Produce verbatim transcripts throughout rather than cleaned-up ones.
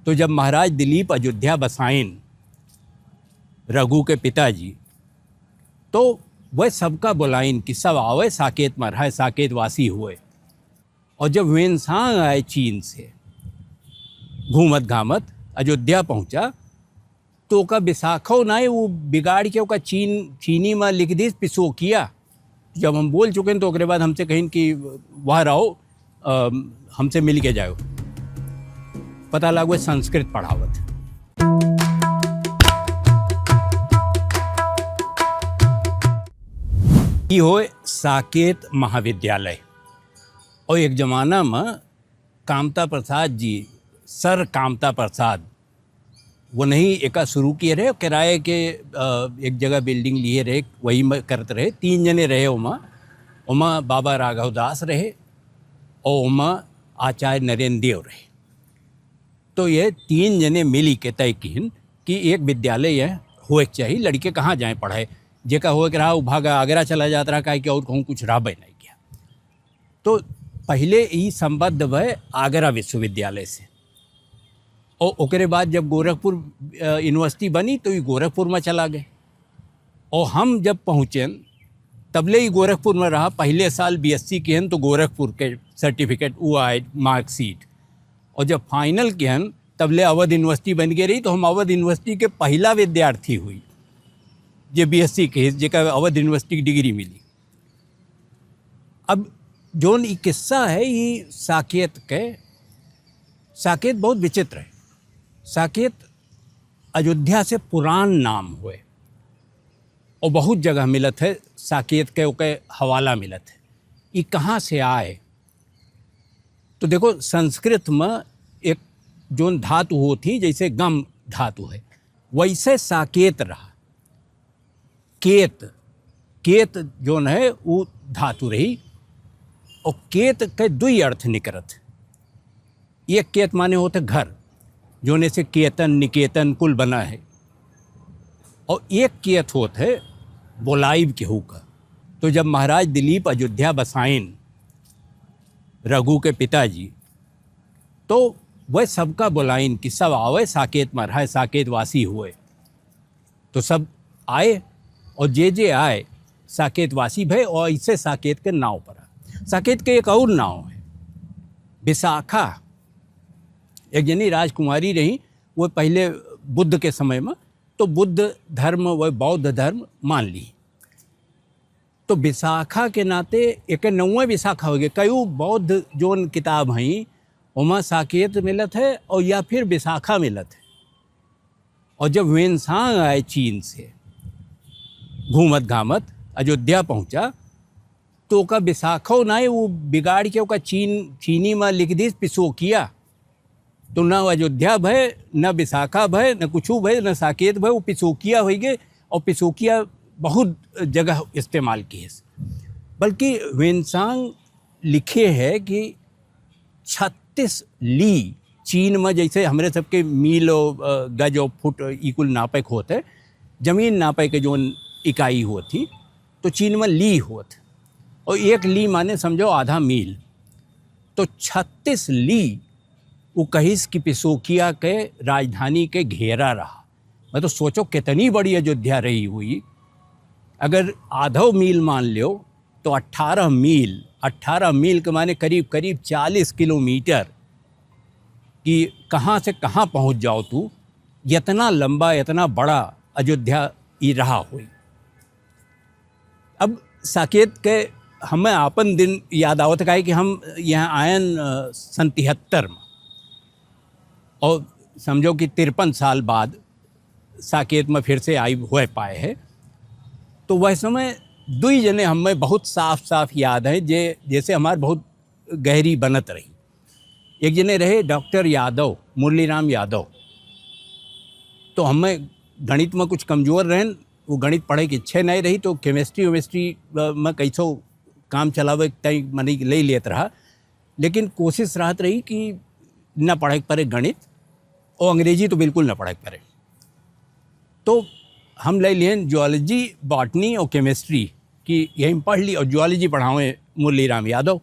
तो जब महाराज दिलीप अयोध्या बसाइन, रघु के पिताजी, तो वह सबका बुलाइन कि सब आवे, साकेत मा रहे, साकेत वासी हुए। और जब वेनसांग आए चीन से घूमत घामत अयोध्या पहुँचा, तो ओका बिसाखो नाई, वो बिगाड़ के ओका चीन, चीनी मा लिख दीस पिसोकिया। जब हम बोल चुके हैं, तो ओकरे बाद हमसे कहिन कि "वाह रहो, अ, हमसे मिल के जाओ।" पता लागो संस्कृत पढ़ावत। ई होय साकेत महाविद्यालय। और एक जमाना में कामता प्रसाद जी, सर कामता प्रसाद, वो नहीं एका शुरू किए रहे, किराए के, अ, एक जगह building लिए रहे, वही में करत रहे। तीन जने रहे ओमा, ओमा बाबा राघव दास रहे और ओमा आचार्य नरेंद्र देव रहे। तो ये तीन जने मिली के तय किहन कि एक विद्यालय यह होए के चाहिए, लड़के कहाँ जाए पढ़े। जेका होए के रहा, वो भागा आगरा चला जात रहा, काहे कि और कहूँ कुछ रहबे नहीं किया। तो पहिले ई संबद्ध भय आगरा विश्वविद्यालय से, और ओकरे बाद जब गोरखपुर, अ, university बनी, तो ई गोरखपुर में चला गए। और हम जब पहुँचेन, तबले ई गोरखपुर में रहा। पहिले साल BSc किहन, तो गोरखपुर के certificate वो आए, marksheet। और जब final किहन, तबले अवध university बन के रही, तो हम अवध university के पहला विद्यार्थी हुई जे BSc किहिस, जेका अवध university की degree मिली। अब जोन ई किस्सा है, ई साकेत के, साकेत बहुत विचित्र है। साकेत अयोध्या से पुरान नाम हुए और बहुत जगह मिलत है साकेत के, ओके हवाला मिलत है। ई कहाँ से आए? तो देखो, संस्कृत में एक जोन धातु होती, जैसे गम धातु है, वैसे साकेत रहा। केत, केत जोन है, वो धातु रही। और केत के दुई अर्थ निकरत। एक केत माने होत है घर, जोने से केतन, निकेतन कुल बना है। और एक केत होत है बोलाइब केहू का। तो जब महाराज दिलीप अयोध्या बसाइन, रघु के पिताजी, तो वह सबका बोलाइन कि सब आवे, साकेत मा रहे, साकेत वासी हुए। तो सब आए और जे जे आए, साकेत वासी भय और इससे साकेत के नाव पड़ा। साकेत के एक और नाव है, विशाखा। एक जनी राजकुमारी रही, वो पहिले बुद्ध के समय में, तो बुद्ध धर्म, वो बौद्ध धर्म मान ली। तो विशाखा के नाते एक नौवे विशाखा हो गए। कई बौद्ध जोन किताब हैं, ओमा साकेत मिलत है और या फिर विशाखा मिलत है। और जब वेनसांग आए चीन से घूमत घामत अयोध्या पहुँचा, तो ओका विशाखो नाई, वो बिगाड़ के ओका चीन, चीनी में लिख दीस पिसोकिया। तो न अयोध्या भय, न विशाखा भय, न कुछू भय, न साकेत भय, वो पिसोकिया होइ गए। और पिसोकिया बहुत जगह इस्तेमाल किहिस। बल्कि वेनसांग लिखे है कि छत्तीस ली, चीन में जैसे हमरे सबके मील और, अ, गज और फुट, ई कुल नापे के होत है, जमीन नापे के जोन इकाई होत ही, तो चीन में ली होत। और एक ली माने समझो आधा मील। तो छत्तीस ली, वो कहिस कि पिसोकिया के राजधानी के घेरा रहा। मैं तो सोचो कितनी बड़ी अयोध्या रही हुई। अगर आधो मील मान लो, तो अठारह मील, अठारह मील के माने करीब, करीब चालीस किलोमीटर कि कहाँ से कहाँ पहुँच जाओ तू, इतना लंबा, इतना बड़ा अयोध्या ई रहा हुई। अब साकेत के हमें आपन दिन याद आवत, काहे कि हम यहाँ आयन, अ, सन तिहत्तर में, और समझो कि तिरपन साल बाद साकेत में फिर से आई हुए पाए है। तो वह समय दुई जने हमें बहुत साफ साफ याद है, जे, जैसे हमार बहुत गहरी बनत रही। एक जने रहे डॉक्टर यादव, मुरलीराम यादव। तो हमें गणित में कुछ कमजोर रहन, वो गणित पढ़े के इच्छे नहीं रही, तो chemistry वेमिस्ट्री, अ, में कैसो काम चलावे तय मनी ले लेत रहा। लेकिन कोशिश रहत रही कि न पढ़े के पड़े गणित, और अंग्रेजी तो बिल्कुल न पढ़े के पड़े। तो हम ले लिहन zoology, botany और chemistry कि यही पढ़ ली, और zoology पढ़ावे मुरलीराम यादव।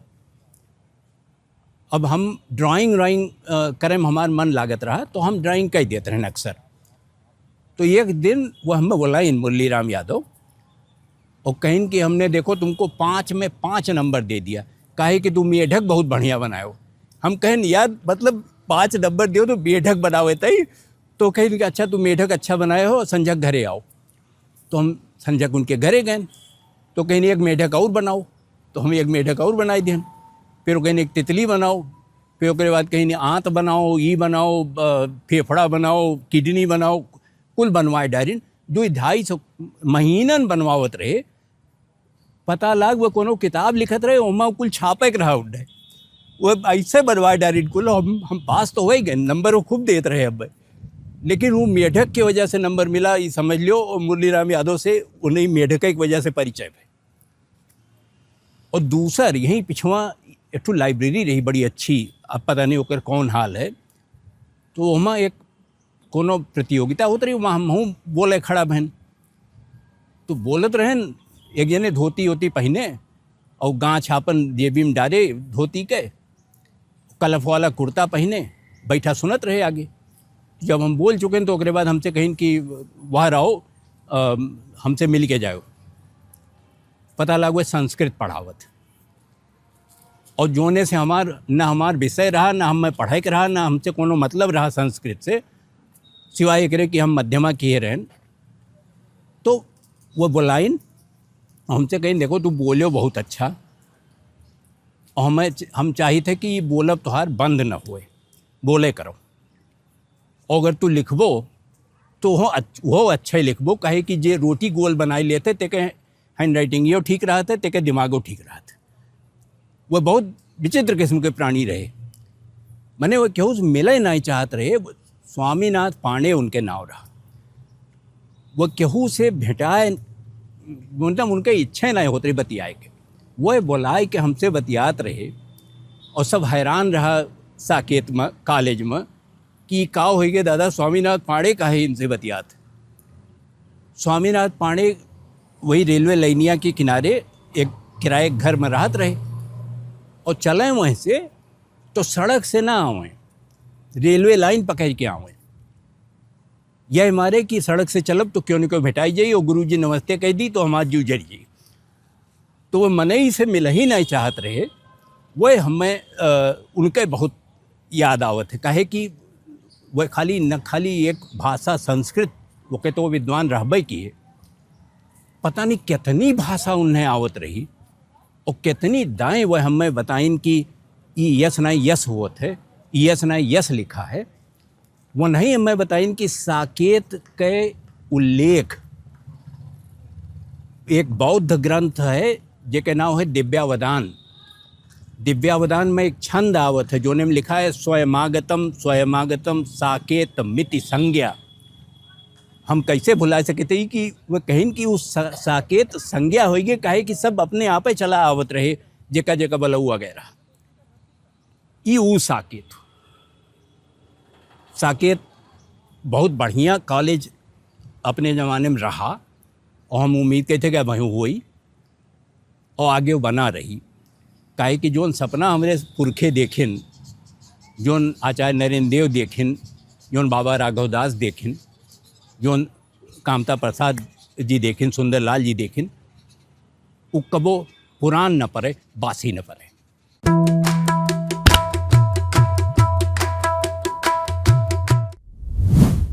अब हम drawing व्राइंग, अ, करे में हमार मन लागत रहा, तो हम drawing कइ देत रहन अक्सर। तो एक दिन वो हमें बोलाइन मुरली राम यादव, और कहिन कि "हमने, देखो, तुमको पाँच में पाँच नंबर दे दिया, काहे कि तुम मेढक बहुत बढ़िया बनायो।" हम कहेन, "यार, मतलब, पाँच नंबर दियो तो मेढक बनावे तई?" तो कहिन कि "अच्छा, तुम मेढक अच्छा बनाए हो, संझक घरे आओ।" तो हम संझक उनके घरे गएन, तो कहिन, "एक मेढक और बनाओ।" तो हम एक मेढक और बनाइ देन। फिर वो कहिन, "एक तितली बनाओ।" फिर ओकरे बाद कहिन, "आंत बनाओ, ई बनाओ, अ, फेफड़ा बनाओ, किडनी बनाओ।" कुल बनवाए डारिन। दुई ढाई सौ महीनन बनवावत रहे। पता लाग, वो कोनो किताब लिखत रहे, ओमा कुल छापे के रहा उन्हें। वो ऐसे बनवाए डारिन कुल, हम, हम पास तो होइ गए, नंबर वो खूब देत रहे अब। लेकिन वो मेढक के वजह से नंबर मिला, ई समझ लो, और मुरली राम यादव से उन्हें मेढक के वजह से परिचय भए। और दूसर, यहीं पिछवा एक ठो library रही बड़ी अच्छी, अब पता नहीं ओकर कौन हाल है, तो ओमा एक कोनो प्रतियोगिता होत रही, वहाँ हमहूँ बोले खड़ा भएन। तो बोलत रहेन, एक जने धोती ओती पहिने और गाँछ आपन जेबी में डारे धोती के, कलफ वाला कुर्ता पहिने, बैठा सुनत रहे आगे। जब हम बोल चुकेन तो ओकरे बाद हमसे कहिन कि "वाह राव, अ, हमसे मिल के जाओ।" पता लाग वे संस्कृत पढ़ावत। और जोने से हमार, ना हमार विषय रहा, ना हमें पढ़े के रहा, ना हमसे कोनो मतलब रहा संस्कृत से, सिवाय एकरे कि हम मध्यमा किए रहेन। तो वो बोलाइन, हमसे कहिन, "देखो, तू बोल्यो बहुत अच्छा, और हमें च-, हम चाहित है कि ये बोलब तोहार बंद न होए, बोले करो। और अगर तू लिखबो, तो हो अच्छ-, वो अच्छे लिखबो, काहे कि जे रोटी गोल बनाए लेते, तेके handwriting यो ठीक रहत है, तेके दिमागो ठीक रहत है।" वो बहुत विचित्र किस्म के प्राणी रहे। मने वो केहू से मिले नहीं चाहत रहे, वो स्वामीनाथ पांडे उनके नाव रहा। वो केहू से भेंटाए, मतलब उनके इच्छा नहीं होत रही बतियाए के। वो बोलाए के हमसे बतियात रहे और सब हैरान रहा साकेत में, कॉलेज में, कि का होइ गए दादा, स्वामीनाथ पांडे काहे इनसे बतियात? स्वामीनाथ पांडे वही रेलवे लाइनिया के किनारे एक किराए के घर में रहत रहे और चले वहीं से तो सड़क से ना आवे, रेलवे लाइन पकड़ के आवे। यह मारे कि सड़क से चलब तो क्यों न क्यों भेटाई जाई और गुरुजी नमस्ते कह दी तो हमार जीव जरी जाई। तो वो मनई से मिल ही नहीं चाहत रहे। वह हमें, अ, उनके बहुत याद आवत है, काहे कि वह खाली, न खाली एक भाषा संस्कृत, वो के तो विद्वान रहबे किए, पता नहीं कितनी भाषा उन्हें आवत रही और कितनी दाएं वह हमें बताइन कि ई यस ना यस होत है, ई यस ना यस लिखा है। वो नहीं हमें बताइन कि साकेत के उल्लेख एक बौद्ध ग्रंथ है, जेके नाव है दिव्यावदान। दिव्यावदान में एक छंद आवत है, जोने में लिखा है, "स्वयमागतम, स्वयमागतम, साकेत मिति संज्ञा।" हम कैसे भुला सकते ही कि वो कहिन कि उस सा-, साकेत संज्ञा होइगे, काहे कि सब अपने आपे चला आवत रहे, जेका जेका बलऊ वगैरह। ई ऊ साकेत। साकेत बहुत बढ़िया कॉलेज अपने जमाने में रहा और हम उम्मीद करते कि अब वहीं होई और आगे बना रही। काहे कि जोन सपना हमरे पुरखे देखिन, जोन आचार्य नरेंद्र देव देखिन, जोन बाबा राघव दास देखिन, जोन कामता प्रसाद जी देखिन, सुंदरलाल जी देखिन, उ कबो पुरान न परे, बासी न परे।